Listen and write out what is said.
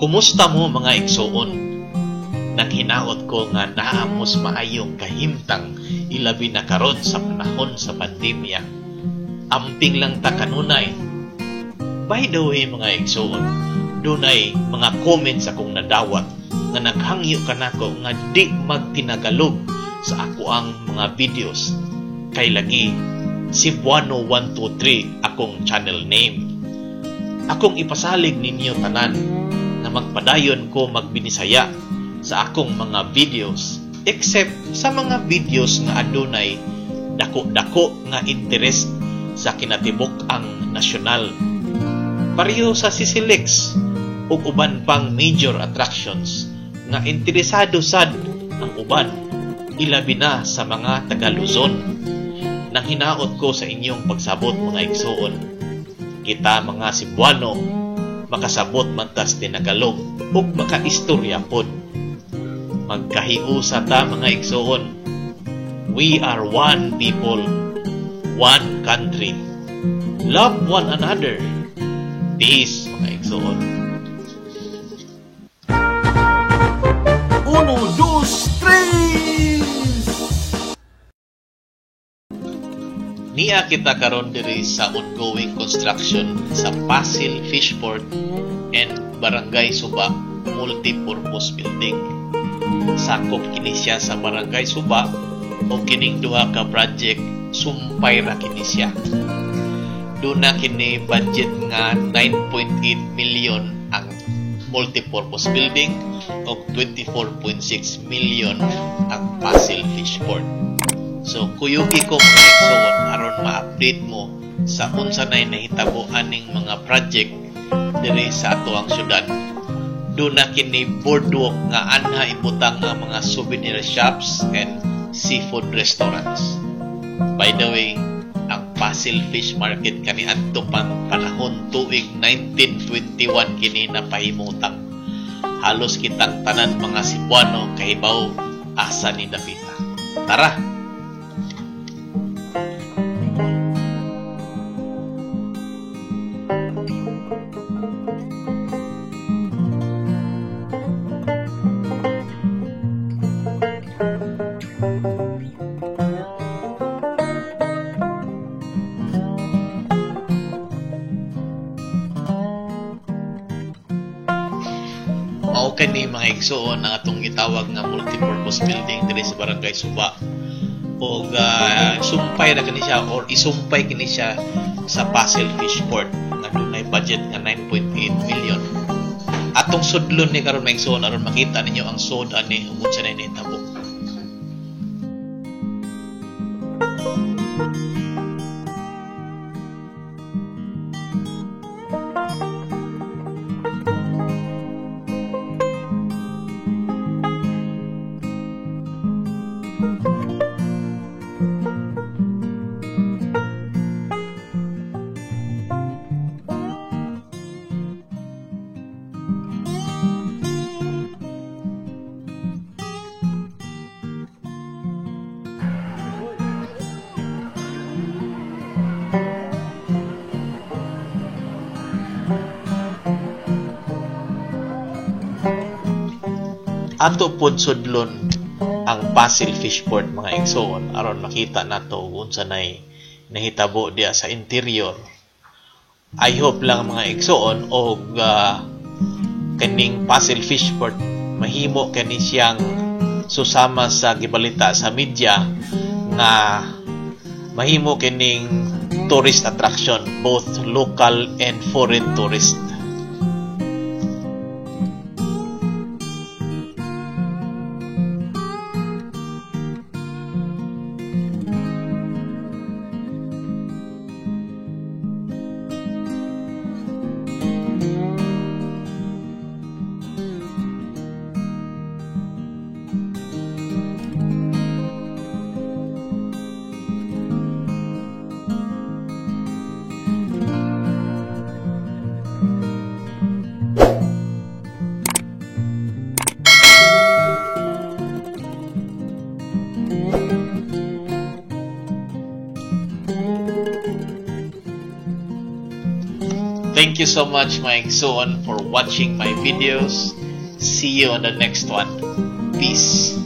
Kumusta mo, mga igsuon? Nanghinaot ko nga naa mos maayong kahimtang, ilabi na karon sa panahon sa pandemya. Amping lang ta kanunay. By the way, mga igsuon, dunay mga comments akong nadawat nga naghangyo kanako nga di magtinagalog sa akoang mga videos. Kay lagi Cebuano 123 akong channel name. Akong ipasalig ninyo tanan nga magpadayon ko magbinisaya sa akong mga videos except sa mga videos nga adunay dako-dako nga interest sa kinatibuk-ang nasyonal. Pareho sa CCLEX ug uban pang major attractions nga interesado sad ang uban, ilabi na sa mga taga Luzon. Nang hinaot ko sa inyong pagsabot, mga igsuon, kita mga Cebuano makasabot man tas tinagalog ug makaistorya pod. Magkahiusa ta, mga igsuon. We are one people, one country. Love one another. Peace, mga igsuon. Uno, dos, tres! Niya kita karon diri sa ongoing construction sa Pasil Fishport and Barangay Suba Multipurpose Building. Sakop kini siya sa Barangay Suba o kining duha ka project sumpay ra kini siya. Duna kini budget nga 9.8 million ang multipurpose building o 24.6 million ang Pasil Fishport. So kuyugi ko, mga igsoon, aron ma-update mo sa unsa nay nahitabo aning mga project diri sa atoang syudad. Duna kini boardwalk nga anha ibutang ang mga souvenir shops and seafood restaurants. By the way, ang Pasil Fish Market kaniadto pang panahon tuig 1921 kini napahimutang. Halos kitang tanan mga Cebuano kahibaw asa ni dapita. Tara! Mao kani, mga igsuon, ang atong gitawag nga multipurpose building diri sa Barangay Suba. Og sumpay na kini siya or isumpay kini siya sa Pasil Fishport nga dunay budget nga 9.8 million. Atong sudlon ni karon, mga igsuon, aron makita ninyo ang sud ani ug unsa na nahitabo. Ato pod sudlon ang Pasil Fishport, mga igsoon, aron makita nato unsa nay nahitabo diya sa interior. I hope lang, mga igsoon, og kaning Pasil Fishport mahimo kani siyang susama sa gibalita sa media nga mahimo kining tourist attraction, both local and foreign tourist. Thank you so much, my igsoon, for watching my videos. See you on the next one. Peace.